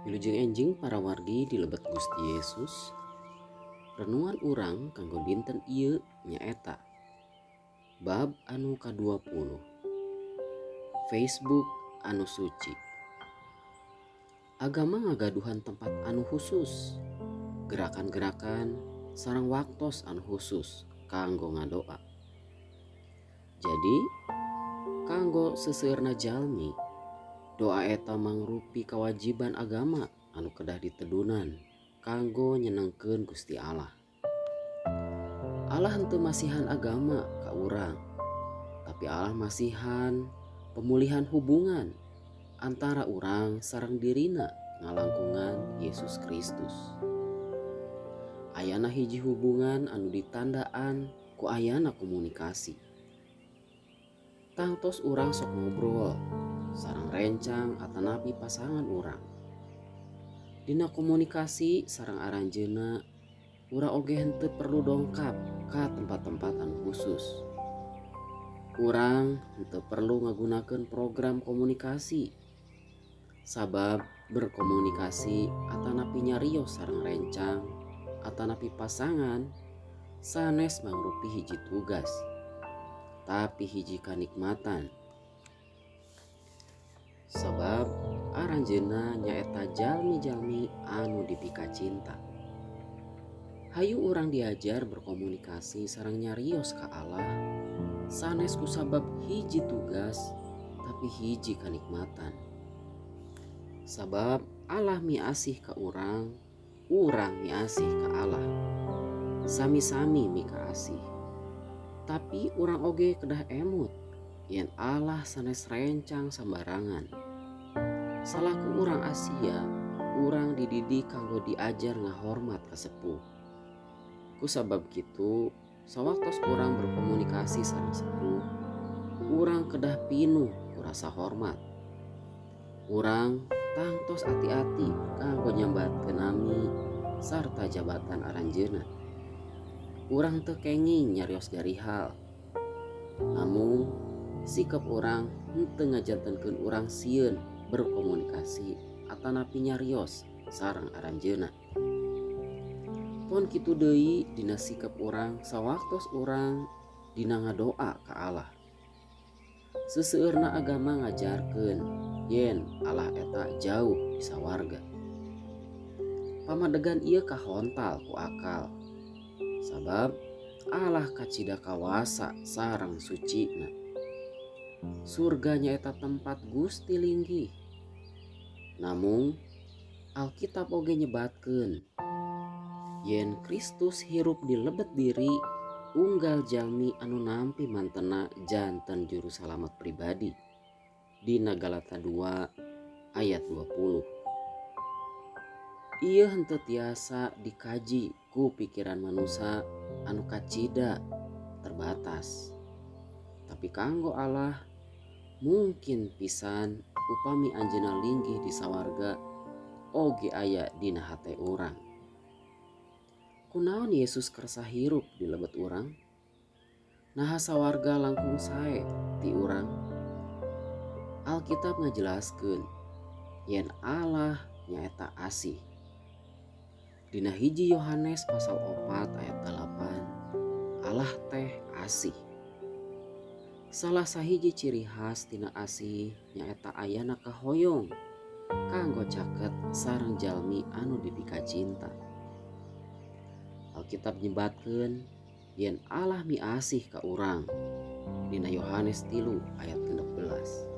Wilujeng enjing para wargi di lebet Gusti Yesus. Renungan urang kanggo dinten ieu nyaeta bab anu ka-20. Facebook anu suci. Agama ngagaduhan tempat anu khusus, gerakan-gerakan sareng waktos anu khusus kanggo ngadoa. Jadi kanggo seseueurna jalmi, doa eta mangrupi kawajiban agama anu kedah ditedunan kanggo nyenengkeun Gusti Allah. Allah henteu masihan agama ka urang, tapi Allah masihan pemulihan hubungan antara urang sareng dirina ngalangkungan Yesus Kristus. Ayana hiji hubungan anu ditandaan ku ayana komunikasi. Tangtos urang sok ngobrol sareng rencang atanapi pasangan urang. Dina komunikasi sareng aranjeunna, urang oge henteu perlu dongkap ka tempat-tempat anu khusus. Urang henteu perlu ngagunakeun program komunikasi. Sabab berkomunikasi atanapi nyarios sareng rencang atanapi pasangan sanes mangrupi hiji tugas, tapi hiji kanikmatan. Sabab aranjeunna nyaeta jalmi-jalmi anu dipikacinta. Hayu urang diajar berkomunikasi sareng nyarios ka Allah sanes kusabab hiji tugas, tapi hiji kanikmatan. Sabab Allah miasih ka urang, urang miasih ka Allah. Sami-sami mikaasih. Tapi urang oge kedah emut yen Allah sanes rencang sambarangan. Salaku urang Asia, urang dididik kanggo diajar ngahormat ka sepuh. Kusabab kitu, sawaktos urang berkomunikasi sareng sepuh, urang kedah pinuh ku rasa hormat. Urang tangtos ati-ati kanggo nyambatkeun nami sarta jabatan aranjeunna. Urang teu kenging nyarios garihal. Namung sikap urang henteu ngajantenkeun urang sieun berkomunikasi atanapi nyarios sareng aranjeunna. Pon kitu deui dina sikap urang sawaktos urang dina ngadoa ka Allah. Seseueurna agama ngajarkeun yen Allah eta jauh di sawarga. Pamadegan ieu kahontal ku akal. Sabab Allah kacida kawasa sareng sucina. Surga nyaeta tempat Gusti linggih. Namung Alkitab oge nyebatkeun yen Kristus hirup di lebet diri unggal jalmi anu nampi mantena janten juru salamet pribadi. Dina Galata 2 ayat 20. Ieu henteu tiasa dikaji ku pikiran manusia anu kacida terbatas. Tapi kanggo Allah mungkin pisan upami anjeunna linggih di sawarga oge aya dina hate urang. Kunaon Yesus kersa hirup di lebet urang? Naha sawarga langkung sae ti urang? Alkitab ngajelaskeun yen Allah nyaeta asih. Dina 1 Yohanes pasal 4 ayat 8, Allah teh asih. Salah sahiji ciri khas tina asih nyaeta ayana kahoyong kanggo caket sareng jalmi anu dipikacinta. Alkitab nyebatkeun yen Allah miasih ka urang dina Yohanes 3 ayat 16.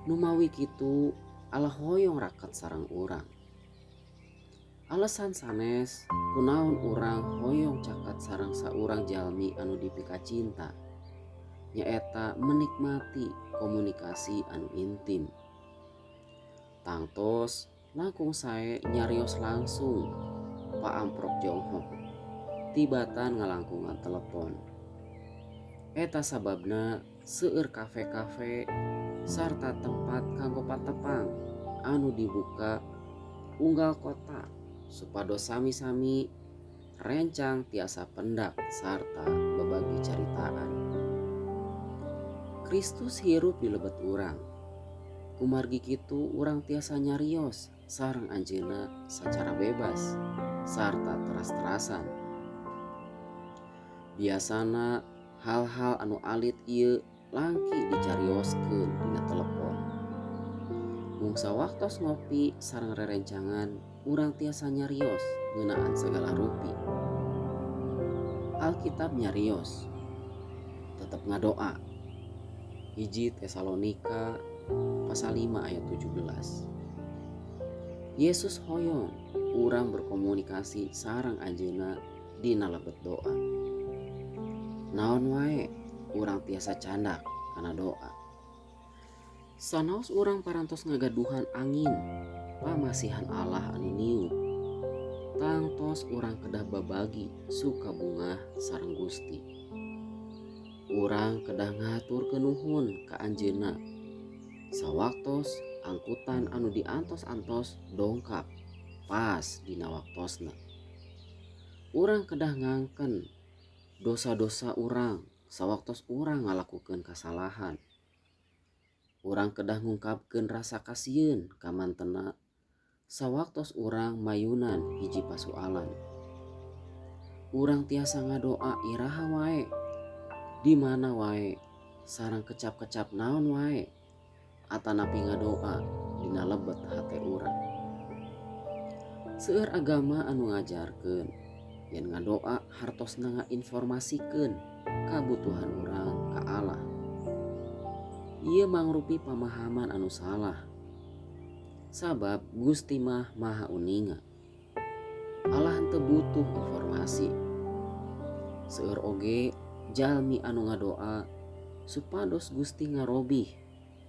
Numawi kitu Allah hoyong raket sareng urang. Alasan sanes kunaon urang hoyong caket sareng saurang jalmi anu dipikacinta nyaeta menikmati komunikasi anu intim. Tangtos langkung sae nyarios langsung paamprok jonghok tibatan ngalangkungan telepon. Eta sababna seueur kafe-kafe sarta tempat kanggo patepang anu dibuka unggal kota supados sami-sami rencang tiasa pendak sarta babagi caritaan. Kristus hirup di lebet urang. Kumargi kitu urang tiasa nyarios sareng Anjeunna sacara bebas sarta teras-terasan. Biasana hal-hal anu alit ieu langki dicarioskeun dina telepon. Mung sawaktos ngopi sareng rerencangan urang tiasa nyarios ngeunaan sagala rupi. Alkitab nyarios tetep ngadoa. 1 Tesalonika pasal 5 ayat 17. Yesus hoyong urang berkomunikasi sareng Anjeunna dina lebet doa. Naon wae urang tiasa candak kana doa. Sanaos urang parantos ngagaduhan angin pamasihan Allah anu niup, tangtos urang kedah babagi suka bungah sareng Gusti. Urang kedah ngahaturkeun nuhun ka Anjeunna sawaktos angkutan anu diantos-antos dongkap pas dina waktosna. Urang kedah ngangken dosa-dosa urang sawaktos urang ngalakukeun kasalahan. Urang kedah ngungkapkeun rasa kasieun ka mantena sawaktos urang mayunan hiji pasualan. Urang tiasa ngadoa iraha wae, di mana wae, sareng kecap-kecap naon wae, atanapi ngadoa dina lebet hate urang. Seueur agama anu ngajarkeun yen ngadoa hartosna ngainformasikeun kabutuhan urang ka Allah. Ieu mangrupi pamahaman anu salah. Sabab Gusti mah maha uninga. Allah henteu butuh informasi. Seueur oge jalmi anu ngadoa supados Gusti ngarobih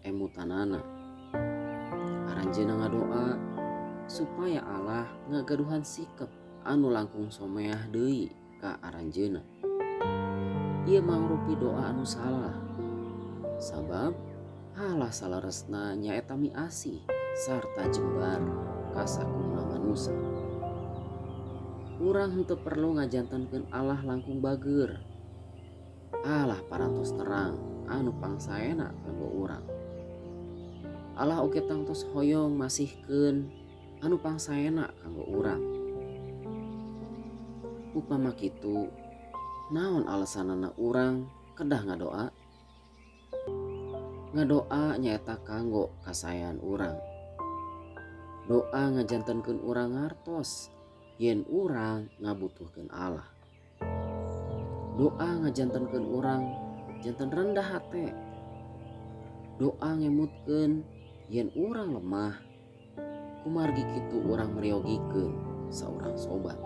emutanana. Aranjeunna ngadoa supaya Allah ngagaduhan sikep anu langkung someah deui ka aranjeunna. Ieu mangrupi doa anu salah. Sabab Allah salaresna nyaeta miasih sarta jembar ka sakumna manusa. Urang henteu perlu ngajantenkeun Allah langkung bageur. Allah parantos terang anu pangsaena kanggo urang. Allah oge tangtos hoyong masihkeun anu pangsaena kanggo urang. Upama kitu, naon alasanana urang kedah ngadoa? Ngadoa nyaeta kanggo kasaean urang. Doa ngajantenkeun urang ngartos yen urang ngabutuhkeun Allah. Doa ngajantenkeun urang janten rendah hate. Doa ngemutkeun yen urang lemah. Kumargi kitu urang meryogikeun saurang sobat.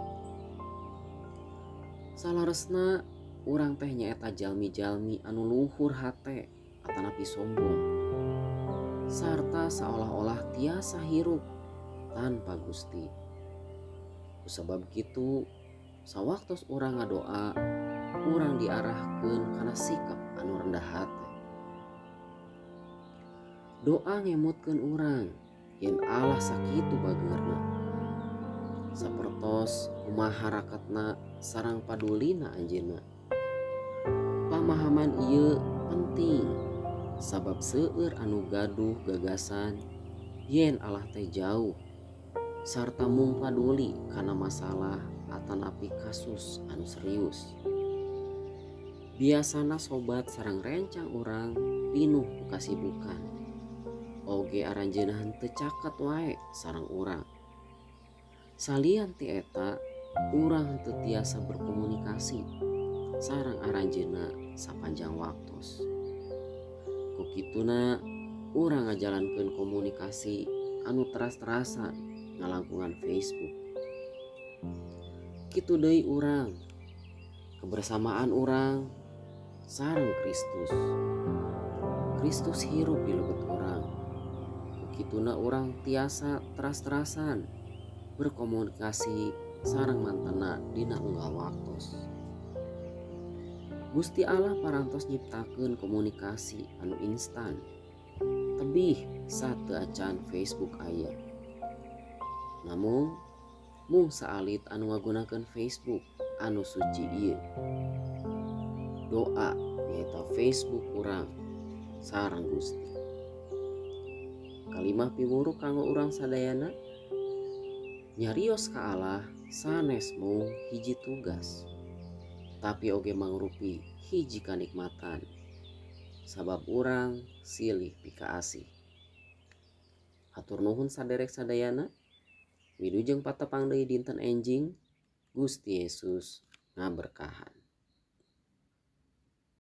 Salaresna urang teh nyaeta jalmi-jalmi anu luhur hate atanapi sombong, sarta seolah-olah tiasa hirup tanpa Gusti. Kusabab kitu, sawaktos urang ngadoa, urang diarahkeun kana sikap anu rendah hate. Doa ngemutkeun urang yen Allah sakitu bageurna. Sapertos kumaha raketna sareng padulina anjeunna. Pamahaman ieu penting sabab seueur anu gaduh gagasan yen Allah teh jauh sarta mung paduli kana masalah atanapi kasus anu serius. Biasana sobat sareng rencang urang pinuh ku kasibukan. Oge aranjeunna henteu caket wae sareng urang. Salian ti eta, urang henteu tiasa berkomunikasi sareng aranjeunna sapanjang waktos. Ku kituna urang ngajalankeun komunikasi anu teras-terasan ngalangkungan Facebook. Kitu deui urang, kebersamaan urang sareng Kristus. Kristus hirup di lebet urang. Ku kituna urang tiasa teras-terasan berkomunikasi sareng mantena dina unggal waktos. Gusti Allah parantos nyiptakeun komunikasi anu instan. Tebih sateu acan Facebook aya. Namun mung saalit anu ngagunakeun Facebook anu suci ieu. Doa nyaeta Facebook urang sareng Gusti. Kalimah piwuruk kanggo urang sadayana, nyarios ka Allah sanes mung hiji tugas, tapi oge mangrupi hiji kanikmatan sabab urang silih pikaasih. Hatur nuhun saderek sadayana, wilujeng patepang deui dinten enjing. Gusti Yesus ngaberkahan.